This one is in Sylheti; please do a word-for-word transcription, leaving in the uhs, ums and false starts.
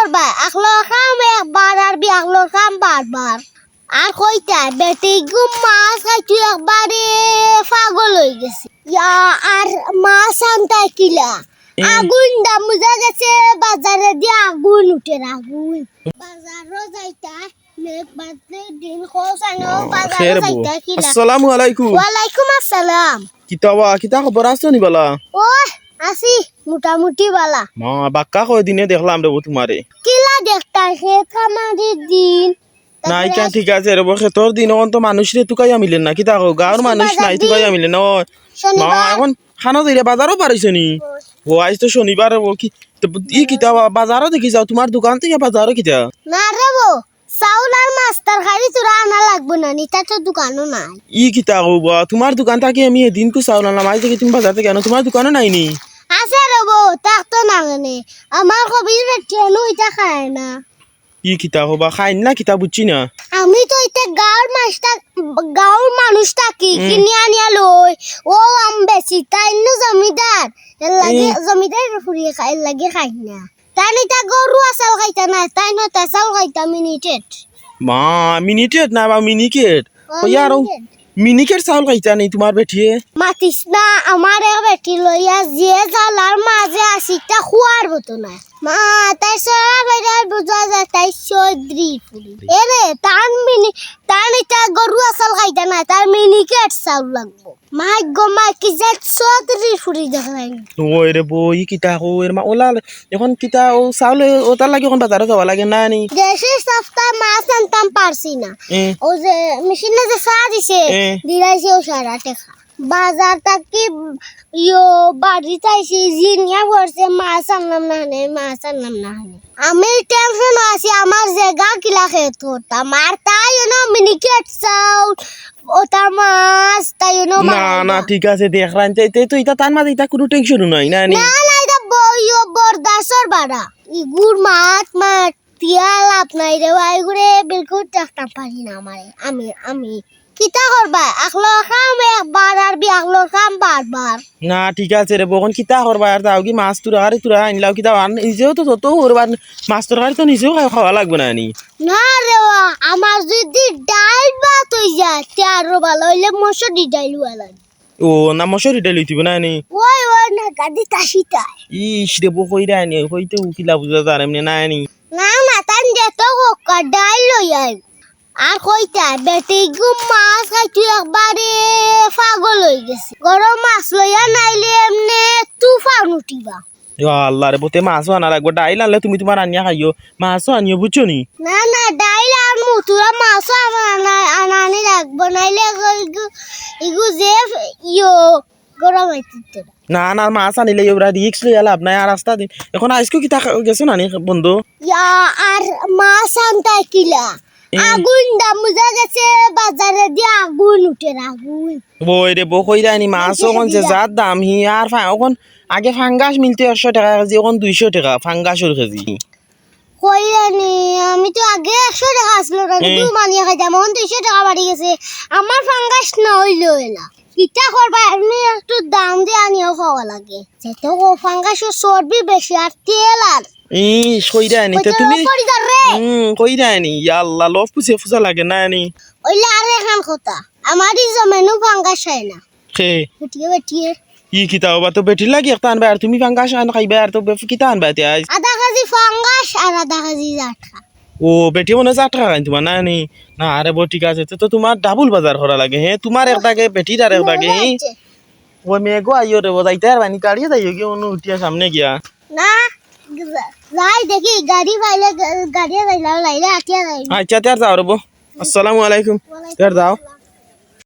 বা, আকলর কাম একবার আর বিয়াকলর কাম বারবার। আর কইতা, বেটিগু মাছ খাইতো একবারে পাগল অইগেছে। ইয়া, আর মাছ আনতা কিলা? এ। আগুন দাম বুঝা গেছে, বাজারেদি আগুন উঠের আগুন। বাজারো যাইতা, মেঘ বাদলে দিন খোঁজ আনো, ও, বাজারো খের বউ। যাইতা কিলা? আসসালামু আলাইকুম। ওয়ালাইকুম আসসালাম। কিতা বা, কিতা খবর, আছো নি বালা? ও, আছি, মোটামুটি বালা। মা, বাক্কা কয়দিনে দেখলাম রে বউ তুমারে। কিলা দেখতাম, হে কামারির দিন। নাই, তারপরে কেন ঠিক আছে রে বউ, খেতর দিন, অখন তো মানুষরে তুকাইয়া মিলের না, কিতা কও, গাঁওর মানুষ নাই, তুকাইয়া মিলের না। ও, মা, শনিবার। অখন খানো দিলে বাজারো পারিছো নি? ও, আইজ তো শনিবার রে বউ, কি, তো ই কিতা বা-, বাজারো দেখি যাও, তুমার দোকান থাকি বাজারো কিতা? না রে বউ, চাউল আর মাছ তরকারি তোরা আনা লাগবো না নি, ইতা তো দোকানো নাই। ই কিতা কও বা, তুমার দোকান থাকি আমি এদিনকু চাউল আনলাম, আইজ দেখি তুমি বাজার থাকি আনো, তুমার দোকানো নাই নি? আছে রে বউ, থাকতো না কেনে? আমার কবির বেটি এনু ইতা খায় না। ই কিতা কও বা, খাইন না কিতা বুঝছি না। আমি তো ইতা গাঁওর মাছ থাক-, গাঁওর মানুষ থাকি, হুম। কিনি আনিয়া লই, ও আম বেশি, তাই নু জমিদার, এর লাগি হুম। জমিদার ফুরিয়ে খায়, এর লাগি খাই না। তাই না, ইতা গরু আসাল খাইতা না, তাই না, তা চাউল খাইতা মিনিটেড। মা, মিনিটেড না বা মিনিকেট? ও, কইয়া আরো মিনিকেট। মিনিকেট চাউল খাইতা নি তুমার বেটিয়ে? মাতিস না, আমার এক বেটি লইয়া যে জ্বালার মাঝে আছি, তা খুয়ার মতো না। মা, তাই সরা বাইরে বুঝা যায়, তাই চৌধুরী ফুরি। এরে, তার মিনি-, তার ইতা গরু আসাল খাইতা না, তার মিনিকেট চাউল লাগবো। মাই গো মাই, কি যে চৌধুরী ফুরি দেখলাম। ওই রে বউ, ই কিতা কও, এর মা, ওলা, অখন কিতা, ও চাউলে, ওটার লাগি অখন বাজারো যাওয়া লাগে না নি? দেশি সস্তা মাছ আনতাম পারছি না। এ। ও যে মেশিনে যে চা দিছে, এ। দিলাইছে ও সারা টেকা। বাজার থাকি ইয়ো বাড়িত আইছি, জিনিয়া পড়ছে, মাছ আনলাম না নে, মাছ আনলাম না নে। আমি টেনশন আছি, আমার জেগা কিলা খেত করতাম। আর তাই না মিনিকেট চাউল, ওটা মাছ, তাই না না, মারা না, না। ঠিক আছে, দেখরাম। তে, তে, তুই ইতা তার মাঝে ইতা কুনু টেনশনও নাই, না নি? না, না, ইতা বইও বরদাস্তর বাড়া। ইগুর মাত মাতিয়া লাভ নাই রে ভাই, ইগুরে বিলকুল দেখতাম পারি না আমারে। আমি, আমি। কিতা করবা? আকলর কাম একবার আর বিয়াকলর কাম বারবার। না, ঠিক আছে রে বউ, অখন কিতা করবা আর? তাও কি মাছ তুরা আরে তুরা আনলাও কিতা? আর নিজেও তো যত করবা, মাছ তরকারি তো নিজেও খাওয়া, খাওয়া লাগবো না নি? না রে বা, আমার যদি ডাইল ভাত অই যায়, তে আরো ভালা অইলে মসুরি ডাইল অওয়া লাগে। ও, না মসুরি ডাইল অইতিব না নি? ওই, ওই না, গাদি তাসিতা। ইস রে বউ, কইরা নি, কইতে উকিলা বুঝা যার এমনে না নি? না, না, তান যেত হোক, ডাইল লই আই। আর কইতা, বেটিগু মাছ খাইতো একবারে পাগল অই গেছে। গরম মাছ লইয়া নাইলে এমনে তুফান উঠিবা। ইয়া আল্লাহ রে, বউতে মাছও আনা লাগবো। ডাইল আনলে তুমি তুমার আনিয়া খাইও, মাছও আনিও, বুঝছো নি? না, না, ডাইল আনমু, তুরা মাছও আনা-, আনানি লাগবো, নাইলে ইগু, ইগু, ইগু যে ইয়ো, গরম অইতিতো না। না, না, মাছ আনিলে ওরা রিস্ক লইয়া লাভ নাই। আর রাস্তা দিন, অখন আইজকু কিতা খা-, গেছো না নি বন্ধু? ইয়া, আর মাছ আনতা কিলা? এ। আগুন দাম বুঝা গেছে, বাজারেদি আগুন উঠের আগুন। বউ রে বউ, কইরায় নি, মাছ অখন যে জাত দাম, হি আর ফা-, অখন আগে ফাঙ্গাস মিলতো একশো টেকা কেজি, অখন দুইশো টেকা ফাঙ্গাসর কেজি। কইরায় নি, আমি তো আগে একশো টেকা আছিল না, এ। কিন্তু মানিয়া খাইতাম, অখন দুইশো টেকা বাড়ি গেছে। আমার ফাঙ্গাস না অইলেও অয় না। কিতা করবা, এমনে একটু দাম দিয়া আনিয়াও খাওয়া লাগে। যেহেতু ফাঙ্গাসর চর্বি বেশি আর তেল আর। ইস, কইরায় নি, তে কইতে তুমি করি যার রে। হুম, কইরায় নি, ইয়া আল্লাহ, লফ পুষে ফুসা লাগে না নি? অইলে আর এখান কথা, আমারই জমেনু ফাঙ্গাস অয় না। খে। বেটিয়ে, বেটিয়ে। ই কিতা অবা, তো বেটির লাগি একটা আনবা, আর তুমি ফাঙ্গাস আন খাইবা, আর তো বে-, কিতা আনবা তে আইজ? আধা কেজি ফাঙ্গাস আর আধা কেজি জাটকা। ও, বেটি মনে অয় জাটকা খাইন তুমার, না নি? না, আরে বউ, ঠিক আছে, তো, তো তুমার ডাবল বাজার করা লাগে, হে? তুমার এক দাগে, বেটির আর এক দাগে, হে? ও, মেঘও আইও রে বউ, যাইতায় পারবায় নি, গাড়িয়ে যাইও গিয়া, অনো উঠিয়া সামনে গিয়া। না, যা-, যাই দেখি, গাড়ি পাইলে গা-, গাড়িয়ে যাইলাম, নাইলে আটিয়া যাই। আচ্ছা, তে আর যাও রে বউ। আসসালামু আলাইকুম। ওয়ালাইকুম তে আর যাও। আসসালাম।